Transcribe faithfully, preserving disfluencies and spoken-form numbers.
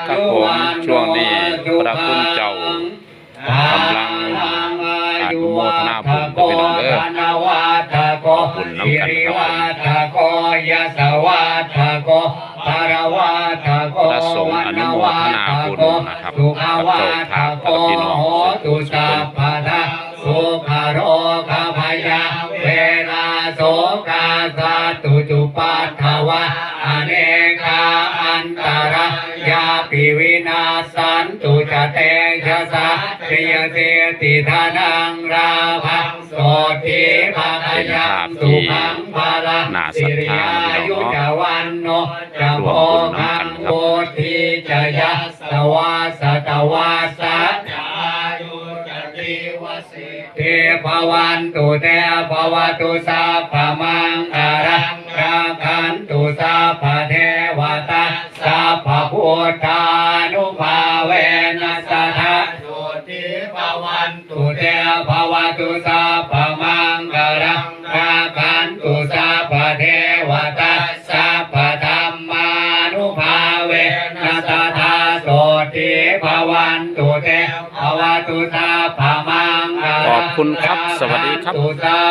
ครับผม ช่วงนี้พระคุณเจ้ากำลังอนุโมทนาบุญกับพี่น้องเด้อ ขอบุญนำกันครับผม พระสงฆ์อนุโมทนาบุญนะครับ กับเจ้าภาพกับพี่น้องสุขสุขคน Sukhā rogā bhayā verā sokā sattu cupaddavā, anekā antarāyāpi vinassantu ca tejasā. Jayasiddhi dhanaṃ lābhaṃ sotthi bhāgyaṃ sukhaṃ balaṃ, siri āyu ca vaṇṇo ca bhogaṃ vuḍḍhī ca yasavā, satavassā ca āyū ca jīvasiddhī bhavantu te. Bhavatu sabbamaṅgalaṃ, rakkhantu sabbadevatā, sabbabuddhānubhāvena sadā sotthī bhavantu te. Bhavatu sabbamaṅgalaṃ, rakkhantu sabbadevatā, sabbadhammānubhāvena sadā sotthī bhavantu te. Bhavatu sabbamaṅgalaṃ, ขอบคุณครับ สวัสดีครับ rakkhantu sabba